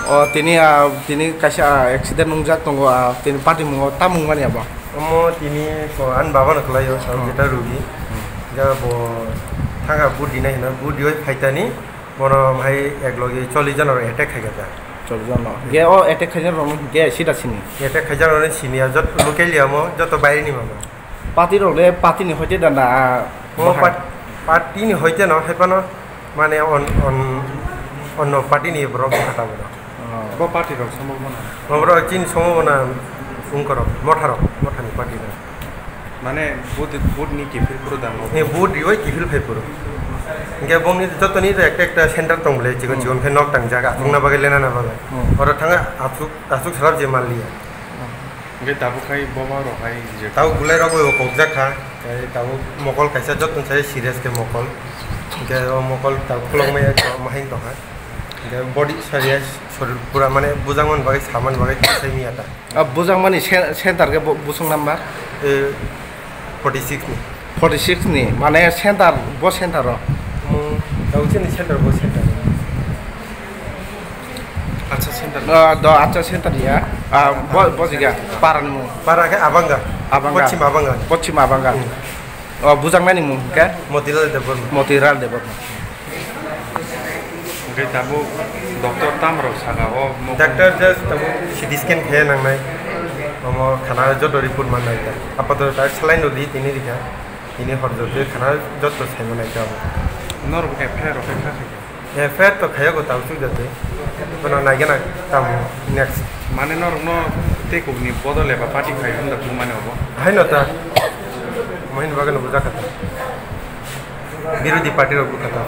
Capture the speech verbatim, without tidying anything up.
O tini, ah, tini kaisa, ah, accident wngjak tongo, ah, tini patimungo tamung mani abo? Omo tini ko ani baba no kwlaio, Hmm. Sanjita Rugi. Hmm. Ja bo thanga budi nai hino, budi oi phaitani, bono hai ek logi chollish jona rok attack khaikha ta. Chollish jona. Ge o attack khaijak rok no ge sida sini? Attack khaijak rok no sini ya, jot local ya mo, joto baire ni mano. Party rok le party ni hoite da na, ah, O bahai? Part-, party ni hoite no, hai phano mane on, on, onno party ni borok kha ta bono. Oh. Bo party rok somo bono? Oborok chini somo bono wngkorok, motharok, mothani party rok. Mane vote, vote ni kiphil phuru dang no? Eh, vote riwi kiphil phai phuru. Hingke bongni jotoni ekta ekta center tong bole, chikon Hmm. chikon khe nok tangjak, achukna Hmm. bagwi lenana bagwi. Hmm. Oro thanga achuk, achuk salab je manliya. Hingke tabuk khai boba rok hai je Tabuk bulai rok bo kokjak kha, tei tabuk mokol kaisa jotoni sai serious khe mokol. Hingke o mokol tabuk khulokmaya khe ma hai tongkha. Hingke body serious, sorir pura mane bujangmani bagwi samani bagwi sai miya ta. Ah, bujangmani ce-, center khe bo-, busung number? Eh, forty six ni. Forty six ni, mane center, bo center o? Omo, tau chini center, bo center. Acha center. Ah, do, acha center ya. Ah, bo, bo jiga, para ni mung? Para khe Abanga. Abanga. Pochim Abanga. Pochim Abanga. Hmm. Oh, bujangnani mung khe? Motilal Debbarma. Motilal Debbarma. Hingke tabuk doctor tam rok saka o mokol? Doctor just tabuk C T scan khe nangnai. Omo khana joto report mannai ta. Apato ta saline rok di tini rikha. Tini hor joto khana joto sai mannai ta. Norok F I R rok khe kha khaikha? F I R to khaiya ko tau chuk jate. Kono naigena tamo next. Mane norok no tei kok ni bodol eba party khai hwnda bumani obo? Haino ta. Mohini bagano bujak kha ta. Birodhi party rok bukha ta.